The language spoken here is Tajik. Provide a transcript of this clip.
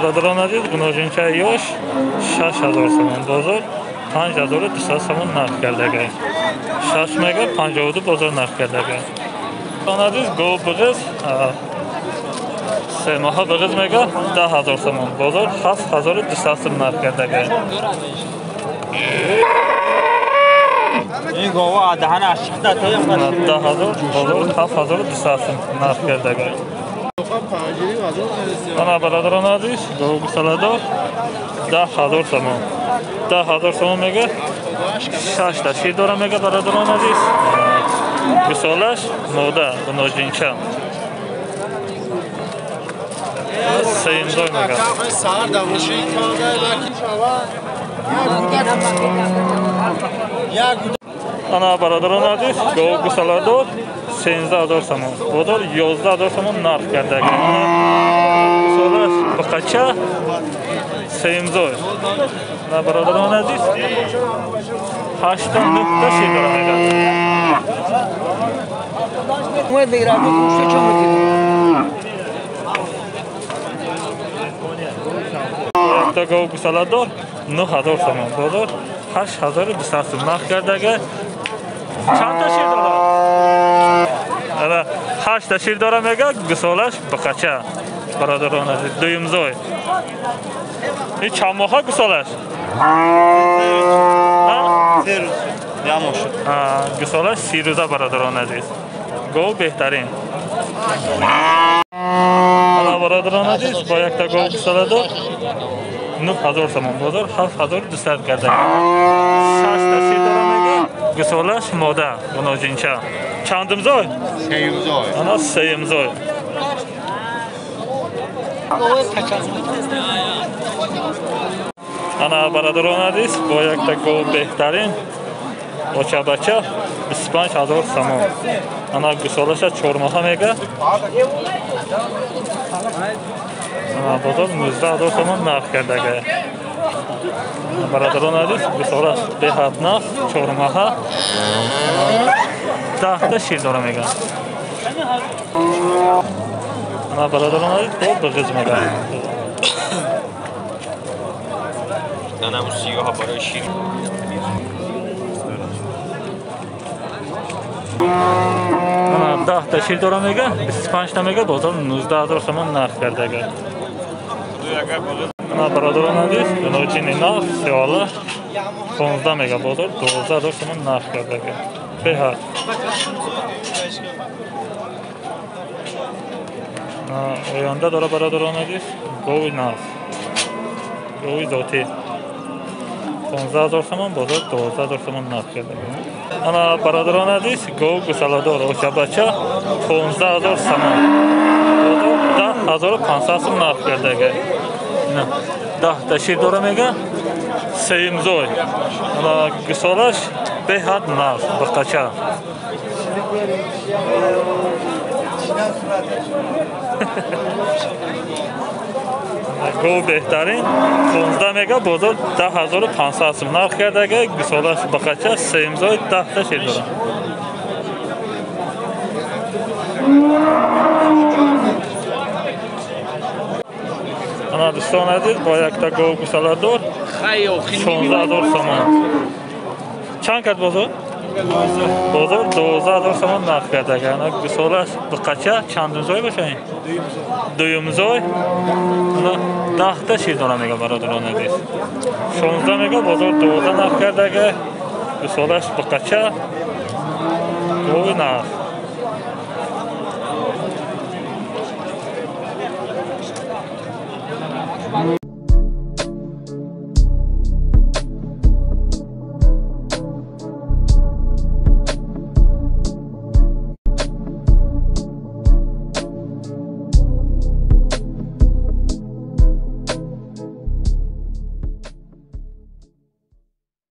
Бародарон азиз, гуножинчаи ёш 6000 сомон, бозор 5200 сомон нарх кардагай. 6 мега 52 бозор нарх кардагай. Бародарон азиз, гов буғиз 3 моҳа буғиз мега 10000 сомон, бозор 7200 сом нарх кардагай. Ин гова даҳана ашиқта таям 10000 бозор 7200 сом нарх кардагай. Ана бародарон азиз, гов гусаладор 10000 сомон. 10000 сомон мега 6 та шир дора мега бародарон азиз. Гусолаш мода гуножинча. Сеюмзой мега. Ана бародарон азиз, гов гусаладор 13000 сомон, бозор 11000 сомон нарх кардагай. Гусолаш буқача сеюмзой. Ана бародарон азиз, 8 та 9 та шир дора мега. Якта гов гусаладор 9000 сомон, бозор 8200 сом нарх кардагай. Чанд та шир дора? Ана 8 та шир дора мега, гусолаш буқача. Бародарон азиз, дуюмзой. Ин чанд моҳа гусолаш? Гусолаш 30 рӯза бародарон азиз. Гов беҳтарин. Ана бародарон азиз, бо якта гов гусоладор 9000 сомон, бозор 7200 кардагай. 6 та шир дора мега, гусолаш мода, гуножинча. Чандумзой? Сеюмзой. Ана сеюмзой. Ана бародарон азиз, бо якта гов беҳтарин очабача 25000 сомон. Ана гусолаша 4 моҳа мега. Ана бозор 19000 сомон нарх кардагай. Бародарон азиз, гусолаш беҳад нарх 4 моҳа 10 та шир дора мега. Ана бародарон азиз, бо буғиз мега. Ана сиёҳа барои шир. Ана 10 та шир дора мега, 25 та мега, бозор 19000 сомон нарх кардагай. Ана бародарон азиз, гуножини нарх сиёла 15 мега, бозор 12000 сомон нарх кардагай. Беҳад. Оянда дора бародарон азиз, гови нарх, гови зотӣ 15000 сомон, бозор 12000 сомон нарх кардагай. Ана бародарон азиз, гов гусаладор очабача 15000 сомон, бозор 10500 сом нарх кардагай. 10 та шир дора мега, сеюмзой. Ана гусолаш беҳад нарх, буқача. Гов беҳтарин 15 мега, бозор 10500 сом нарх кардагай, гусолаш буқача, сеюмзой 10 та шир дора. Ана дӯстон азиз, бо якта гов гусаладор 16000 сомон. Чанд кард бозор? Бозор 12000 сомон нарх кардагай. Ана гусолаш буқача, чандумзой боша ин? Дуюмзой. Ана 10 та шир дора мега бародарон азиз. 16 мега, бозор 12 нарх кардагай. Гусолаш буқача, гови нарх.